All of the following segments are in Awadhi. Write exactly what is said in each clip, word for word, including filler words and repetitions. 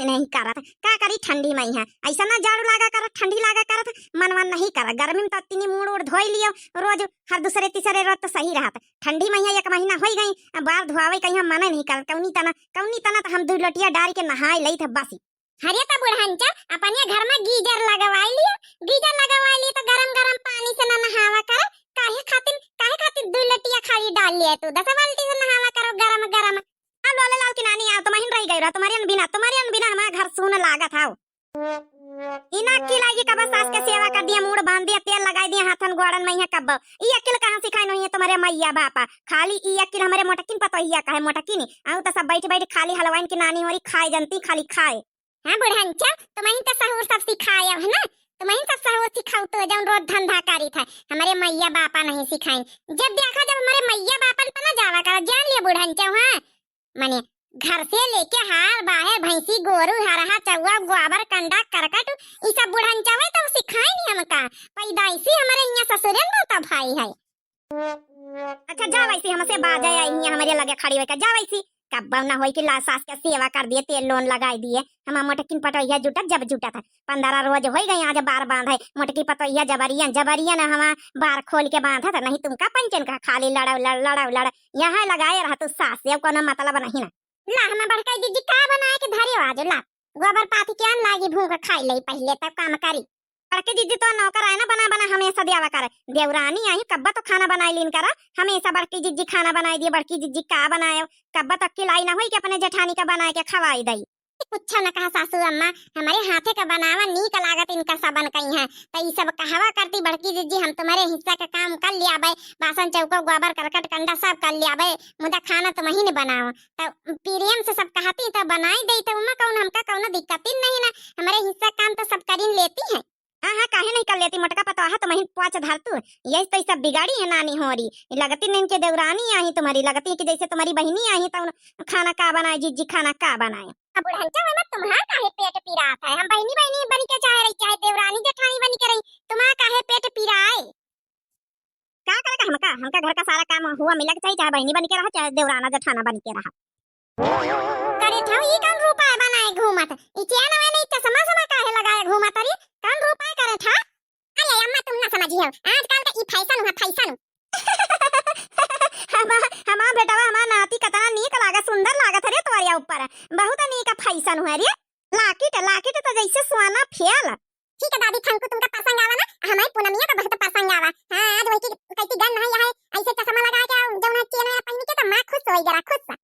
नहीं करत, का करी ठंडी मइहाँ, अइसा ना जाड़ू लागा करत, ठंडी लागा करत, मन वन नहीं करत। गर्मी में तो तीनी मूड़ उड़ धोई लियो रोज, हर दूसरे तीसरे रोज तो सही रहत। ठंडी मइहाँ एक महीना होई गई, अब बार धोआवे कहीं हम मने नहीं करत। कौनी तना, कौनी तना तो हम दू लोटिया डाल के नहाए लई थे बस। अरे तो बुढ़नचा, अपने घर में गीजर लगवाई लियो, गीजर लगवाई लियो तो गरम गरम पानी से ना नहावा करो। काहे खातिर, काहे खातिर दू लोटिया खाली डाल लिया तू? दस बाल्टी से नहावा करो गरम गरम। अब लोले लाल की नानी आओ, तुम्हारी रह गई रहा, तुम्हारे अन बिना, तुम्हारे अन बिना हमारा घर सून लागत हाउ। इना अक्किल आई कि कब सास के सेवा कर दिया, मूड़ बांध दिया, तेल लगाई दिया हाथन गोड़न मइहाँ कब। ई अक्किल कहाँ सिखाइन हुई है तुम्हारे मइया बापा? खाली ई अक्किल हमरे मोटकिन पतोहिया का है, मोटकिन। आऊ तो सब बैठ बैठ खाली हलवाइन की नानी होरी खाए जनती, खाली खाए। हाँ बुढ़नचा, तुम्हें तो सहूर सब सिखाए है ना, तुम्हें सब सहूर सिखाऊ तो जौन रोज धंधा करी था, हमारे मइया बापा नहीं सिखाइन। जब देखा जब हमारे मइया बापन पे ना जावा करा, जान लिया बुढ़नचा, हाँ। माने घर से लेके हार बाहर भैंसी गोरू हरहा चौवा गोबर कंडा करकट ई सब बुढ़नचवे तो सिखाए नहीं हमका। पैदाइशी हमारे यहाँ ससुरे में तो भाई है। अच्छा जा वैसे हमसे बाजे आई हियाँ हमारे लगे खड़ी होकर जा वैसे। कब्बो ना होई कि ला सास के सेवा कर दिए, तेल लोन लगाई दिए। हम मोटकिन पटोहिया जुटत जब जुटत है। पंद्रह रोज होई गई, आज बार बांध है। मोटकी पतोहिया जबरियन, जबरियन हमा बार खोल के बांधत, नहीं तुमका पंचन का खाली लड़ाऊ लड़, लड़ाऊ लड़। यहाँ लगाए रह तू सास से, अब कोनो मतलब नहीं ना। ला, हमा बड़का जिज्जी का बनाए के धरे हो आज, ला। गोबर पाथी के आन लागी भूख खाई ले पहले, तब काम करी। बड़की जिज्जी तो नौकर आए ना बना बना हमेशा दियावा करे। देवरानी आई कब्बा तो खाना बनाई लीन करा, हमेशा बड़की जिज्जी खाना बनाई दिए, बड़की जिज्जी का बनाए, कब्बा तो अक्किल आई ना होई कि अपने जेठानी का बनाए के खवाई दई। कुछ न कहा सासू अम्मा, हमारे हाथे का बनावा नीक लागत इनका सबन कहीं है, तो ई सब कहवा करती बड़की जिज्जी, हम तुम्हारे हिस्सा का काम कर लियाबे, बासन चौको गोबर करकट कंडा सब कर लियाबे, मुदा खाना तुम ही ने बनाओ। तो प्रेम से सब कहती तो बनाई दई, तो उमा कौन हमका कौनो दिक्कत ही नहीं ना, हमारे हिस्सा काम तो सब करीन लेती है। हाँ हाँ, काहे नहीं कर लेती, मोटका पतोहा तो महीन पाँच धर तू, यही तो ई सब बिगाड़ी है नानी होरी। लगती नहीं के देवरानी आई तुम्हारी, लगती है कि जैसे तुम्हारी बहिनी आई तो खाना का बनाए जिज्जी, खाना का बनाए। अब बुढ़नचा में तुम्हारा काहे पेट पिरात है? हम बहिनी बहिनी बन के चाहे रही, चाहे देवरानी जेठानी बन के रही, तुम्हारा काहे पेट पिराए? का करे का हमका? हमका घर का सारा काम हुआ मिला के चाहिए, चाहे बहिनी बन के रहा, चाहे देवराना जेठाना बन के रहा। करे ठाऊ ई कौन रूपा बनाए घूमत? ई चैन वाले चश्मा समा काहे लगाए घूमत रे? कौन रूपा करे ठा? अरे अम्मा तुम ना समझियो, आजकल का ई फैशन हुआ, फैशन। हमा, हमा बेटवा, हमा नाती कतना नीक लागत, सुंदर लागत रे तोरिया ऊपर। बहुत नीक फैशन हुआ रे। लाकिट, लाकिट तो जैसे सोना फेल। ठीक है दादी, थैंक यू, तुमका पसंद आवा ना, हमारी पूनमिया का बहुत पसंद आवा। हाँ, आज वही की कहती गन है, यहाँ ऐसे चश्मा लगा के जौन है चेन में पहन के तो माँ खुश होई जरा, खुश।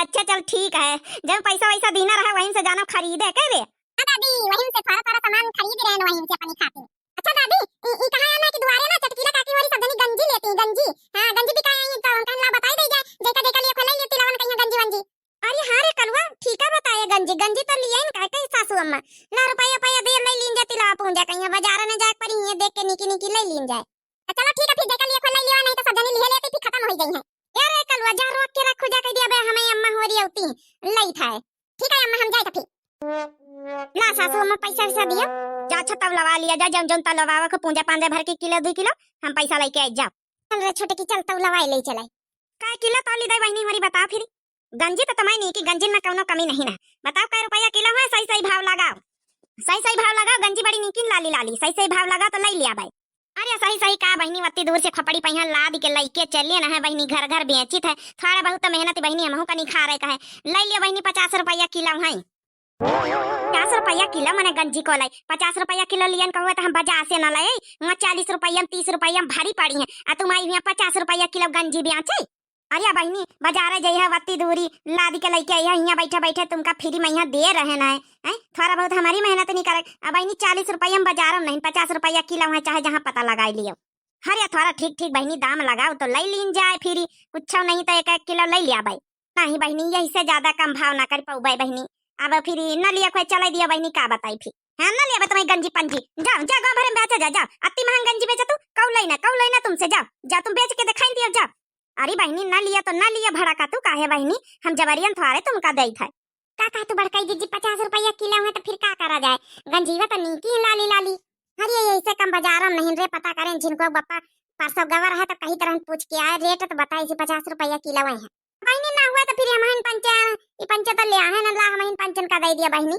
अच्छा चल ठीक है, जब पैसा वैसा दीना रहा वहीं से जाना खरीदे के रे। हाँ दादी, वहीं से थोड़ा थोड़ा सामान खरीद रहे हैं वहीं से अपनी खातिर। अच्छा दादी, ई, ई कहा है ना कि दुआरे ना चटकीला काकी वाली सब जनी गंजी लेती, गंजी। हाँ, गंजी बिकाए आई तो कहन ला बताई दे जाए, जेका जेका लिए खोले लेती लावन कहीं गंजी वंजी। अरे हाँ रे कलुआ, ठीका बताए गंजी, गंजी तो लिए न कहे कही सासू अम्मा। ला रुपया पया दे ले लीन जा तिलवा पूंजा कहीं बाजार में जाए पड़ी है, देख के निकी निकी ले लीन जाए। तो चलो ठीक है, फिर जेका लिए खोल ले लियो, नहीं तो सब जनी लिए लेती फिर खत्म हो गई है। ए रे कलुआ, जा रोक के रखो, जा कह दिया बे हमें अम्मा होरी अउती लई था। ठीक है अम्मा, हम जाए तो फिर। ला सासू अम्मा पैसा वैसा दियो। जा अच्छा तब लवा लिया जा, जौन जौन तब लवावा के पूंजा पांजा भर के किलो दो किलो हम पैसा लेके आई, जाओ। चल रे छोटे की चल तब लवाई ले चलाई। का किलो तौली दे बहिनी हमारी बताओ फिर। गंजी तो तमाई नीकी, गंजिन में कौनो कमी नहीं ना। बताओ कै रुपया किलो है, सही सही भाव लगाओ। सही सही भाव लगाओ, गंजी बड़ी नीकिन लाली लाली, सही सही भाव लगाओ तो लई लिया भाई। अरे सही सही का बहिनी, वत्ती दूर से खोपड़ी पहिया लाद के लइके चलिए ना है बहिनी, घर घर बेचित है। थोड़ा बहुत तो मेहनत बहिनी हमहू का निखारे का है। लई लियो बहिनी, पचास रुपया किलो है। पचास रुपया किलो मने गंजी को लाई, पचास रुपया किलो लियन कहुए तो हम बाजार से न लाए, वहाँ चालीस रुपया में, तीस रुपया में भारी पड़ी है, आ तुम आई हुआ पचास रुपया किलो गंजी बेचे। अरे बहिनी, बाजारे जइहे, वत्ती दूरी लाद के लइके अइहे, हियाँ बैठे बैठे तुमका फ्री में यहाँ दे रहे ना है, हैं? थोड़ा बहुत हमारी मेहनत नहीं करे। अब बहिनी, चालीस रुपया में बाजारों नहीं, पचास रुपया किलो है, चाहे जहाँ पता लगाई लियो। अरे थोड़ा ठीक ठीक बहिनी दाम लगाओ तो लई लीन जाए फ्री, कुछ नहीं तो एक एक किलो लई लिया भाई। नहीं बहिनी, यही से ज्यादा कम भाव ना कर पउबे बहिनी। अब फिर न लिया कोई चलाई दिया बहिनी, का बताई फिर। हाँ, न लेबे तुम्हें गंजी पंजी। जाओ, जा गाँव भरे में बेचा जा, जाओ। अति महंग गंजी बेचा तू, कऊ लेना, कऊ लेना तुमसे, जाओ। जा तुम बेच के दिखाई दियो, जाओ। अरे बहिनी, न लिया तो न लिया, भड़ा का तू काहे बहिनी, हम जबरियन थोड़े तुमका देई था। का कहा तू बड़काई जिज्जी, पचास रुपया किलो है तो फिर का करा जाए? गंजीवा तो नीकी है लाली लाली। अरे यही से कम बाजारों में नहीं रे, पता करें जिनको बप्पा परसों गवर है तो कहीं तरह पूछ के आए, रेट तो बताई सी पचास रुपया किलो है। बहिनी ना हुआ तो फिर हम हन पंचा, ई पंचे तो लिया है ना, ला हमहिन पंचन का दइ दिया बहिनी।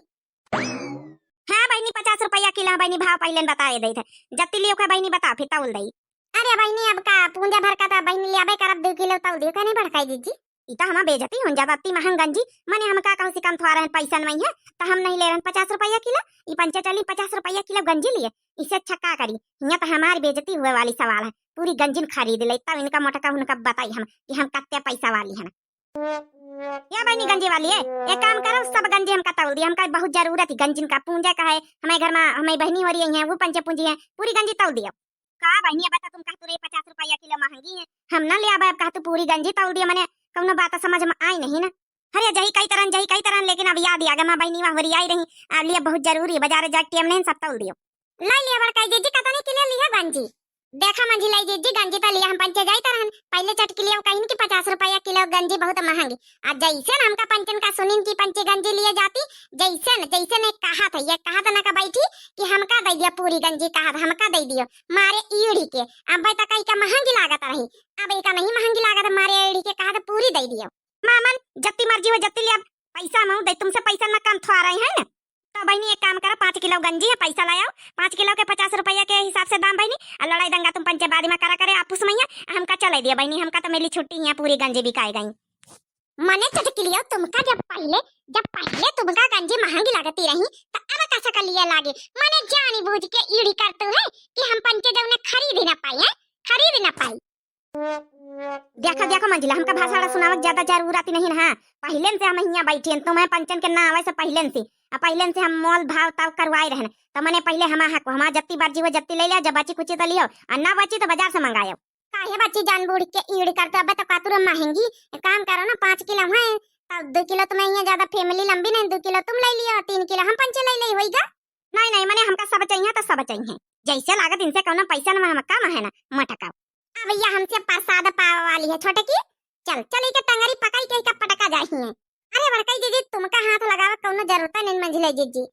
हाँ बहिनी, पचास रुपया किलो बहिनी, भाव पहिले बताए देइत है। जत्ती लियो का बहिनी बताओ, फिर तौल दई। अरे बहिनी, अब का पूंजा भर का तो बहिनी लियाबे करब, दो किलो तौल दियो, का नहीं भड़काई जीजी? ई तो हमार बेइज्जती होन जात, अत्ती महंग गंजी, मने हम का कहूँ सिकन थोड़ा रहन पैसन में है, तो हम नहीं ले रहन पचास रुपया किलो, ई पंचे चली पचास रुपया किलो गंजी लिए, इससे अच्छा का करी? हियाँ तो हमार बेइज्जती हुए वाली सवाल है, पूरी गंजिन खरीद ले, तब इनका मोटका उनका बताई हम कि हम कत्ते पैसा वाली हन। या बहिनी गंजी वाली है, एक काम करो, सब गंजी हमका तौल दिया, हमका बहुत जरूरत है गंजिन का, पूंजा का है, हमारे घर में हमारी बहिनी हो रही है, वो पंचे पूंजी है, पूरी गंजी तौल दियो। का बहिनी, अब तो तुम कहत रही पचास रुपया किलो महंगी है, हम ना ले आबे, अब कहत पूरी गंजी तौल दियो, मने कौनो बात समझ में आई नहीं ना। अरे जही कई तरह, जही कई तरह, लेकिन अब याद आ गया, माँ बहिनी वहाँ हो रही आई रही, अब लिए बहुत जरूरी है, बाजार जाके टेम नहीं, सब तौल दियो। लाई लिया बड़काई जीजी, कतनी किलो लिया गंजी? देखा मंझिलाई जीजी, गंजी तो लिया हम पंचे जाई तरहन, पहले चटकिलिया कहिन कि पचास रुपया किलो गंजी बहुत महंगी। आ जैसे न हमका पंचन का सुनिन की पंचे गंजी लिए जाती, जैसे न, जैसे न एक कहा था, ये कहा था ना का बैठी कि हमका दे दिया पूरी गंजी, कहा था हमका दे दियो, मारे ईड़ी के। अब तक कई का महंगी लागत रही, अब एका नहीं महंगी लागत, मारे ईड़ी के कहा था पूरी दे दियो। मामन जत्ती मर्जी हो जत्ती लिया, पैसा हम दे, तुमसे पैसा ना कम थोड़ा रहे हैं ना। तो बहिनी एक काम करा, पाँच किलो गंजी है, पैसा लायाओ, पाँच किलो के पचास रुपया के हिसाब से दाम बहिनी। आ लड़ाई दंगा तुम पंचे बाद में करा करे आपुस में, आ हमका चले दिया बहिनी, हमका तो मिली छुट्टी, यहाँ पूरी गंजी बिकाए गई। मने चटकिलियो तुमका जब पहले, जब पहले तुमका गंजी महंगी लगती रही, तो अब कैसा कर लिए लागे? मने जानी बूझ के ईड़ी करतू है कि हम पंचे जौने खरीद ही ना पाई, हैं? खरीद ही ना पाई। देखो, देखो मंझिला, हमका भाषण सुनावक ज्यादा जरूरत नहीं ना। पहिलेन से हम हियाँ बैठी हैं, तुम्हें पंचन के ना आवे से पहिलेन से, आ पहिलेन से हम मोल भाव ताव करवाए रहन। त मने पहिले हमा हक, हमा जत्ती बार जीवो जत्ती ले लिया, जब बची कुची तो लियो, आ ना बची तो बाजार से मंगायो। काहे बच्ची जान बूढ़ के ईड़ करते, अब तो कातुर महंगी। एक काम करो ना, पाँच किलो है, तब दो किलो तुम्हें यहाँ ज्यादा family लंबी नहीं, दो किलो तुम ले लियो, तीन किलो हम पंचे ले ले, होइगा। नहीं, नहीं, मने हमका सब चाहिए तो सब चाहिए। जैसे लागत इनसे कौनो पैसा न हम कम है ना, मटकाओ। अब यह हमसे प्रसाद पावे वाली है छोटकी। चल, चल, इके टंगरी पकड़ के इका पटका जाही है। अरे बड़कई जीजी, तुमका हाथ लगावे कौनो जरूरत नहीं मंझिले जीजी।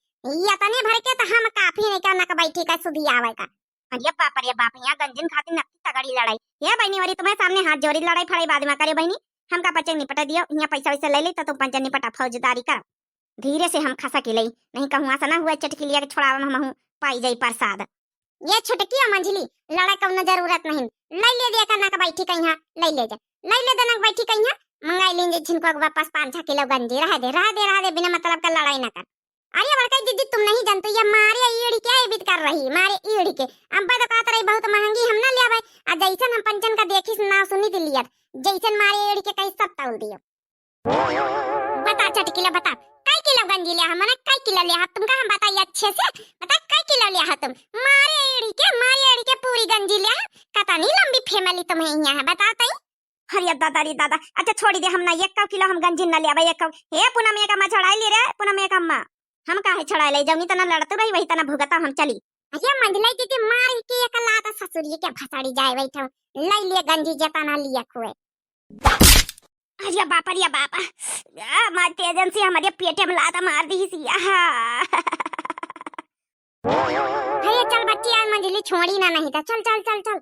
ये तने भर के तो हम काफी नहीं का नक बैठी का सुधी आवे का। अरे बाप रे बाप, यहाँ गंजिन खातिर नक्की तगड़ी लड़ाई। ये बहनी वरी तुम्हें सामने हाथ जोड़ी लड़ाई फड़ाई बाद में करे बहनी। हमका पंचे निपटा दियो, यहाँ पैसा वैसा ले ले तो तुम पंचे निपटा फौजदारी करो। धीरे से हम खसा के लई, नहीं कहूँ ऐसा ना हुआ चटकिलिया के छोड़ावा में हमहू पाई जाई प्रसाद। ये छुटकी और मंझली लड़ाई कौनो जरूरत नहीं, ले ले दिया का नक बैठी कहीं, ले ले जा, ले ले दे नक बैठी कहीं, मंगाई लीन जे झिनको के वापस पाँच छह किलो गंजी। रह दे, रह दे, रह दे, बिना मतलब का लड़ाई ना कर। अरे बड़का जीजी, तुम नहीं जानते, ये मारे ईड़ के आइबित कर रही, मारे ईड़ के। अब तो कहत रही बहुत महंगी, हम ना ले आवे। आ जैसन हम पंचन का देखी ना सुनी दिलियत, जैसन मारे ईड़ के कहीं सब तौल दियो। बता चटकिला, बता, कै किलो गंजी लिया है? मने कै किलो लिया है? तुमका हम बताई अच्छे से, बता कै किलो लिया है तुम? मारे एड़ी के, मारे एड़ी के पूरी गंजी लिया है। कतनी लंबी family तुम्हें यहाँ है, बताओ तई। अरे दादा रे दादा, अच्छा छोड़ी दे, हम ना एक किलो हम गंजी ना ले आवे, एक। हे पूनम, एक अम्मा छोड़ाई ली रे, पूनम, एक अम्मा। हम काहे छोड़ाई ले, जौनी तना लड़तू रही वही तना भुगता हम चली। अरे मंझले दीदी, मार के एक लात ससुरिये के भसाड़ी जाए बैठो, ले लिए गंजी जतना लिया खुए। अरे बाप, अरे बाप, आ, मार तेजन से हमारे पेटे में लात मार दी सी। आहा। हे चल बच्ची, आज मंझली छोड़ी ना नहीं था, चल चल चल चल।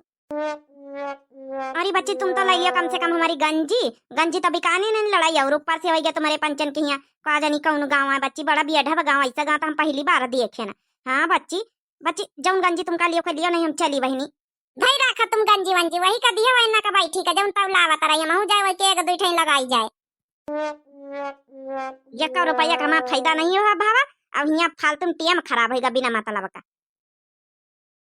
अरे बच्ची, तुम तो लइयो कम से कम हमारी गंजी, गंजी तो बिकाने नहीं लड़ाई, और ऊपर से होइगा तुम्हारे पंचन के यहाँ। का जानी कौन गाँव है बच्ची, बड़ा बेढब गाँव, ऐसा गाँव तो हम पहली बार देखे ना। हाँ बच्ची, बच्ची, जौन गंजी तुमका लियो के लियो, नहीं हम चली बहिनी। धई राखा तुम गंजी वंजी, वही का दियो, वही ना का बैठी का, जौन तब लावत रही, हमहू जाए, वही के एक दुई ठे लगाई जाए। एक रुपया का हमार फायदा नहीं हुआ भावा, अब हियाँ फालतू में टेम खराब होइगा बिना मतलब का।